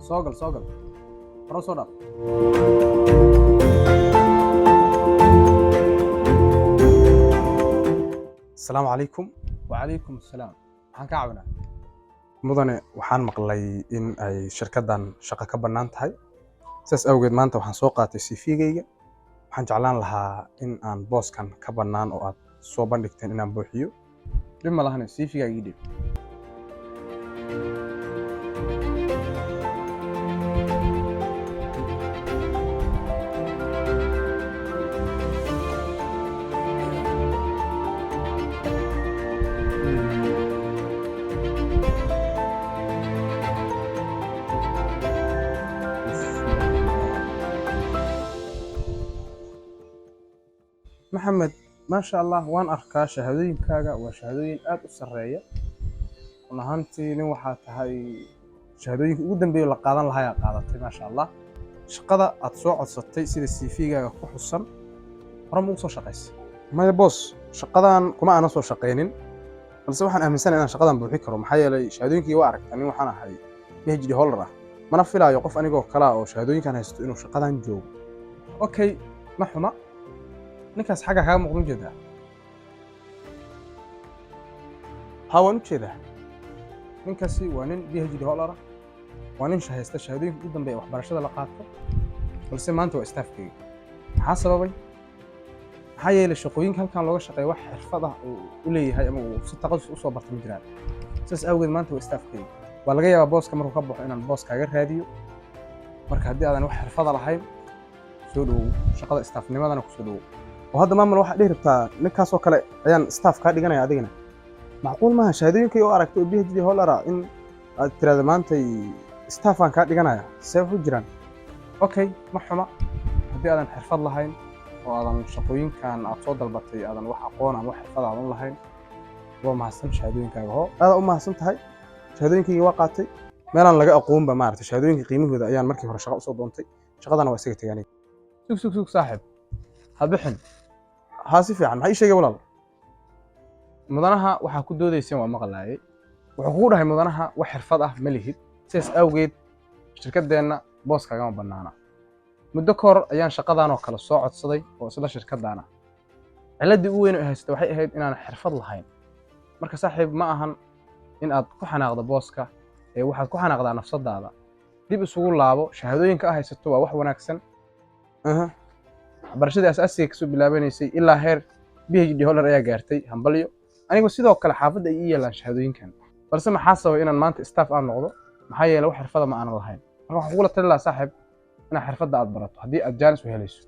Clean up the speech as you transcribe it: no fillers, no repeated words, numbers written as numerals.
Soo gal, soo gal, hore soo dhaaf. Asalaamu calaykum. Wacalaykum assalaam. Maxaan kaa caawinaa? Mudane, waxaan maqlay in ay shirkaddan shaqo ka bannaan tahay. Sidaas awgeed maanta waxaan soo qaatay CV-gayga. Waxaan jeclaan lahaa in aan booskan ka bannaan oo aad soo bandhigteen inaan buuxiyo. Dhib ma lahane, CV-gaaga ii dhiib. Maxamed, maasha Allah, waan arkaa shahaadooyinkaaga, waa shahaadooyin aad u sarreeya. Run ahaantii nin waxaa tahay shahaadooyinka ugu dambeeya la qaadan lahaa ayaa qaadatay, maasha Allah. Shaqada aad soo codsatay, sida CV-gaaga ku xusan, hore ma ugu soo shaqaysay? Maya boss, shaqadan kuma aanan soo shaqaynin, balse waxaan aaminsanahay inaan shaqadan buuxi karo, maxaa yeelay shahaadooyinkii waa aragtaa. Nin waxaan ahay PhD holder ah, mana filaayo qof anigoo kale ah oo shahaadooyinkan haysto inuu shaqadan joogo. Okay, ma xuma. Ninkaas xagga kaaga muuqda ujeedaa? Haa, waan u jeedaa. Ninkaasi waa nin PhD holder ah, waa nin shahaysta shahaadooyinka ugu dambeeya waxbarashada la qaato, balse maanta waa staffkayga. Maxaa sababay? Maxaa yeelay shaqooyinka halkan looga shaqeeya wax xirfad ah uu u leeyahay ama uu si taqasus usoo bartay ma jiraan. Sidaas awgeed maanta waa staffkayga. Waa laga yaabaa booska markuu ka baxo inaan boos kaaga raadiyo. Marka haddii aadan wax xirfada lahayn, soo dhowow shaqada staffnimadana, kusoo dhowow. Oo hadda maamul waxaad dhihi rabtaa ninkaasoo kale ayaan staff kaa dhiganaya adigana? Macquul maaha shahaadooyinkay oo aragtay oo PhD holder ah in aad tiraahdo maantay staffaan kaa dhiganaya. See wax u jiraan? Okay, ma xuma. Haddii aadan xirfad lahayn oo aadan shaqooyinkan aad soo dalbatay aadan wax aqoon ama wax xirfad aadan lahayn, waa mahadsan shahaadooyinkaaga, hoo. Aada u mahadsan tahay. Shahaadooyinkayga waa qaatay. Meelaan laga aqoonba maaragtay shahaadooyinka qiimahooda ayaan markii hore shaqo usoo doontay. Shaqadana waa isaga tegay aniga. Sug, sug, sug, saaxiib, ha bixin. Haa, si fiican. Maxaa ii sheegay, walaal? Mudanaha waxaa ku doodayseen waa maqlaayay. Wuxuu kugu dhahay mudanaha wax xirfad ah ma lihid, sidaas awgeed shirkaddeenna boos kaagama bannaana. Muddo ka hor ayaan shaqadan oo kale soo codsaday oo isla shirkaddaana. Cilladdii ugu weyn oo haysata waxay ahayd inaan xirfad lahayn. Marka saaxiib, ma ahan in aad ku xanaaqdo booska ee waxaad ku xanaaqdaa nafsadaada. Dib isugu laabo. Shahaadooyinka aad haysato waa wax wanaagsan. Waxbarashadii asaasiga kasoo bilaabanaysay ilaa heer PhD holder ayaa gaartay, hambalyo. Anigu sidoo kale xaafadda ay ii yeelaan shahaadooyinkan, balse maxaa sababay inaan maanta staff aan noqdo? Maxaa yeelay wax xirfada ma aanan lahayn. Marka waxaan kugula tali lahaa, saaxiib, inaad xirfadda aad barato haddii aad chance u helayso.